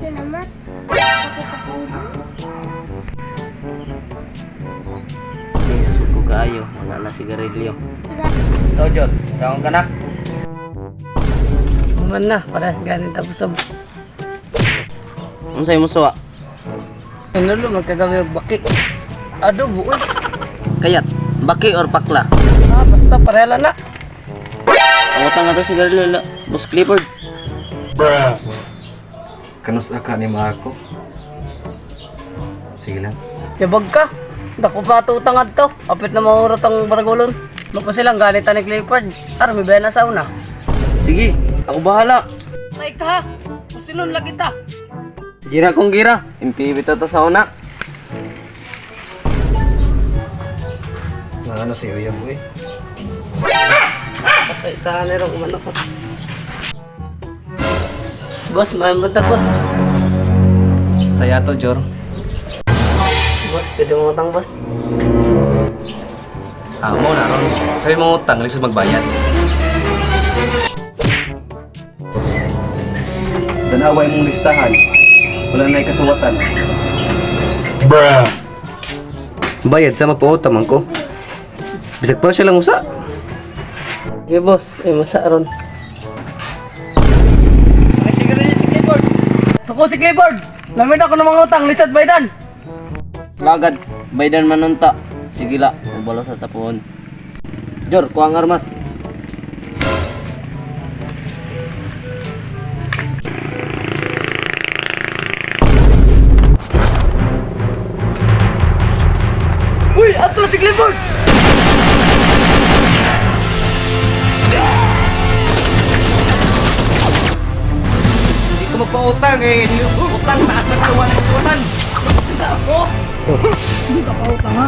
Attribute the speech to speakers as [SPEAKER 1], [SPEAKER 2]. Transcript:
[SPEAKER 1] Ginamat. Ako pa ko.
[SPEAKER 2] Sige, ko kaayo. Wala na sigarilyo. Ikaw, Jor. Kaon ka na?
[SPEAKER 3] Man na, parehas ganin tapos sa
[SPEAKER 2] Unsay mo suwa?
[SPEAKER 3] Ano magkagabi og baki. Adobo uy.
[SPEAKER 2] Kayat, baki or pakla?
[SPEAKER 3] Ah, basta pareha na.
[SPEAKER 2] Ang utang nga to sigarilyo, la. Boss Clifford.
[SPEAKER 4] Kanus ka ni Marco? Sige lang.
[SPEAKER 3] Yabag ka. Dako pa ito utang adto. Apit na mahurot ang baragulon. Mako silang ganit ni Clifford. Ar, may bayana sa una.
[SPEAKER 2] Sige, ako bahala.
[SPEAKER 3] Tay ka. Pusilon lagi ta.
[SPEAKER 2] Gira kong gira. MPV to to sa una.
[SPEAKER 4] Ano si Uyab eh?
[SPEAKER 3] Patay ta na ro kumano ko. Boss, may buntag boss.
[SPEAKER 4] Saya to, Jor.
[SPEAKER 3] Boss, pwede mo utang boss.
[SPEAKER 4] Ah, mo na ron. Sabi mo utang, lisod magbayad. Tanawa imong listahan. Wala na kasuwatan. Bruh. Bayad sa magpautang man ko. Bisag pa siya lang usa.
[SPEAKER 3] Sige boss, ay masa ron. May sigarilyo si Clifford. Suko si Clifford. Lamit ako ng mga utang, lisod baydan.
[SPEAKER 2] Lagad, baydan manunta. Sige la, ubalo sa tapuon. Jor, kuha ang armas.
[SPEAKER 3] Uy, ato si Clifford!
[SPEAKER 4] Hindi ko magpautang eh. Utang taas ang tuwa ng kasuwatan.
[SPEAKER 3] Ako? Hindi ka pa utang ha.